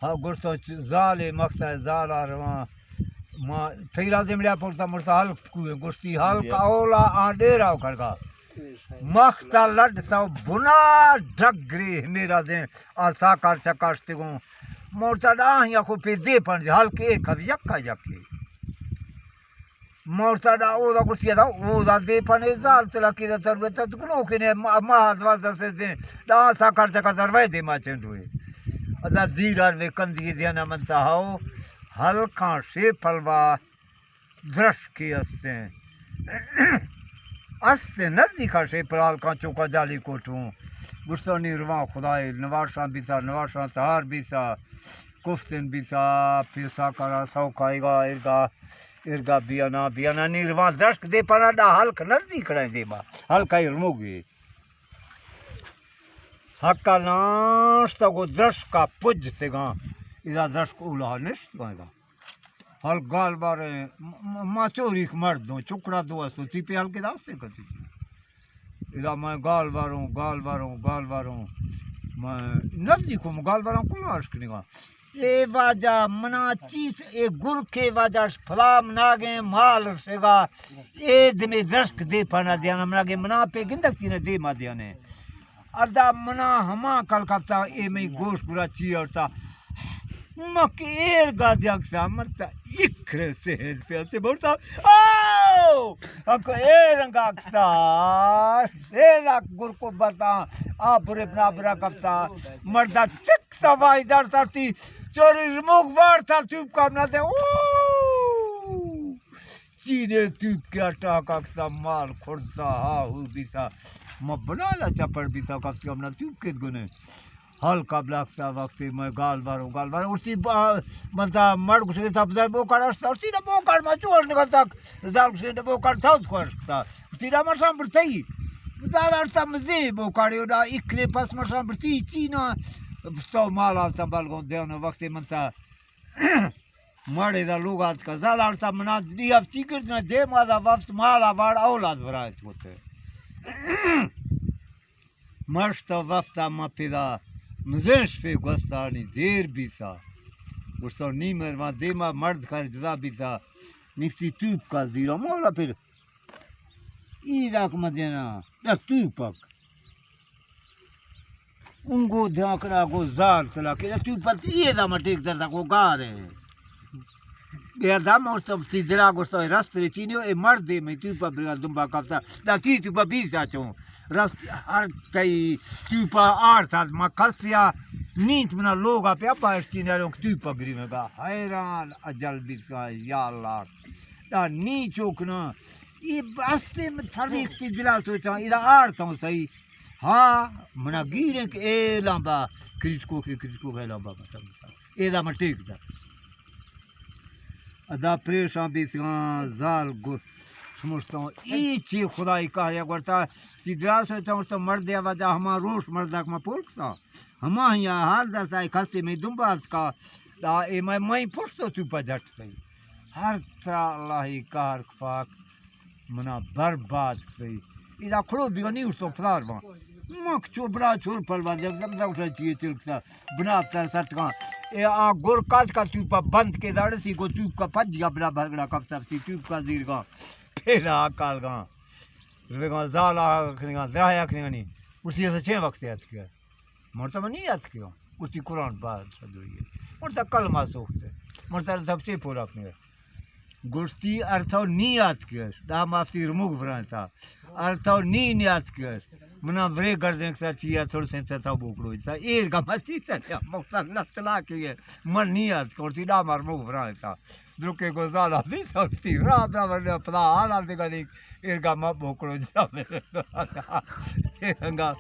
ہا، گوشتو چ-، زالے مختا زالا رواں۔ ما تیرا زمڑیا پورتا مرتا ہلک کوئے، گوشتی ہلک اولا آ ڈیرا کرگا۔ مختا لڈ سو بنا ڈگری میرا زین آ ساکار چکاشتگوں۔ مرتا ڈاہیا کو پہ دے پنج ہلک ایک اب یکا یکی۔ مرتا ڈا اودا گوشتی ادا اودا دے پنے زال تلا کی دا تروے تت گنو کنے ما، ما دوازدہ سے دے ڈا سا کر چکا دروے دے ما چنڈوے۔ ادا زیرار وے کندی دیانا منتا ہاو ہلکاں شے پلوا درشکی استیں۔ استیں نزدیکا شے پلال کاں چوکا جالی کوٹوں۔ گوشتانی رواں خدائے نواشاں بیتا، نواشاں تہار بیتا۔ کفتن بیتا، پیسا کرا سو کائیگا، ارگا، ارگا بیانا، بیانا نی رواں درشک دے پنا ڈا ہلک نزدیک کڑائیں دیما، ہلکا ارموگی۔ ہکا ناشتا گو درشکا پج تگاں، ادا درشک اولا نشت گا۔ ہلک گال بارے، م-، م-، ما چوریک مرد دوں، چکڑا دو استو، تی پہ ہلکے داستے کتی۔ ادا من گال باروں، گال باروں، گال باروں۔ من نزدیکوں، گال باراں کل اشکنگا۔ اے واجہ منا چیز، اے گرکے واجہ پلام ناگیں مال رسگا۔ اے دمے درشک دے پانا دیانا، منا گے منا پہ گندک تینا دے ما دیانے۔ ادا منا ہما کل کپتا، اے مئی گوش گرا چی اڑتا۔ مک ایر گا دیگ سا مرتا، اکر سہر پہ اسے بڑتا۔ او! اکو ایر انگا کتا، ایر اک گرکو بتا، آ برے بنا برا کپتا۔ مردا چک سوائی دار سرتی، چوری رموک وار سر چوب کام نہ دے۔ او! چینے توپ کے اٹا ککسا مال کھڑسا ہا ہو بیسا۔ ما بلالا چپڑ بیسا کفتی ہم نہ توپ کے گنے۔ ہلکا بلاکسا وقتی میں گال بارو، گال بارو۔ اسی با-، من تا مڑ گشے تا بزار بوکڑ اشتا، اسی نہ بوکڑ ما چوش نگل تک۔ زال گشے نہ بوکڑ تھوت خوش کتا۔ اسی نہ مرسان برتئی۔ زال ارتا مزے بوکڑے دا اکرے پس مرسان برتی چینا۔ تو مال آلتا بلگون دیونو وقتی من تا مڑے دا لوگ آتکا، زال آڑتا منا دی ہفتی گرد نہ دے ما دا وفت مالا باڑ اولاد برایت ہوتے۔ مشت وفتا ما پیدا مزنش پہ گوستانی دیر بیتا۔ گوشتا نی مہربان دیما مرد خیر جدا بیتا۔ نفتی توپ کا زیرا مولا پھر۔ ای داک مدینا، دا توپک۔ انگو دھیان کرا گو زال تلا کہ تو پت یہ دا مٹیک در دا گو گارے۔ یہ دا موسم سی دلا گوشتا رست ری چینیو اے مردے میں تو پا برا دنبا کفتا۔ دا تی تو پا بیسا چون۔ رست ہر تئی تو پا آر تھا ما کسیا نیت منا لوگا پہ ابا اشتی نیاروں تو پا گری میں گا۔ حیران اجل بیسا یا اللہ۔ دا نی چوکنا۔ ای بستے میں تھریک تی دلا سوچا، ادا آر تھا صحیح۔ ہاں، منا گیریں کہ اے لامبا کرچکو کے، کرچکو کے لامبا بتا بتا۔ اے دا من ٹیک دا۔ ادا پریشان بیسگاں زال گو سمجھتا ہوں۔ ای چی خدائی کہا یا گورتا، تی دراز ہوتا ہوں تو مرد یا وجہ ہما روش مردک ما پول کتا۔ ہما ہی حال دستا ہے کسے میں دنبال کا۔ دا اے میں، میں پشتو تو پا جھٹ کئی۔ ہر ترا اللہ قہر کفاک منا برباد کئی۔ ادا کھڑو بیگا نی اٹھتو پلار بان۔ مک چو بڑا چھوڑ پلوا دے، دم دم اٹھا چیئے چلکتا۔ بنا تا سٹکان۔ اے آ گور کات کا توپا بند کے داڑے سی کو توپ کا پج یا بڑا بھرگڑا کفتا سی توپ کا زیر گا۔ پھیلا کال گا۔ روے گا زالا کنگا، درایا کنگا نی۔ اسی ایسا چھ وقت یاد کیا۔ مرتا من نی اتکیوں۔ گوشتی قرآن پاک دوئیے۔ مرتا کلمہ سوختے۔ مرتا دبچے پورا کنگا۔ گوشتی ارتو نی اتکیش۔ دا مافتی رموگ برانتا۔ ارتو نی نی اتکیش۔ منا برے گردن کتا چیا تھوڑ سنتا تا بوکڑو تا۔ ایر گا متی تا مقصد نستلا کیے۔ من نی اتکورتی دا مر موگ برانتا۔ درکے گو زالا بیتا، وتی راہ برابر پدا حالا دگہ لیک، ایرگا ما بوکڑو جا۔ ایرنگا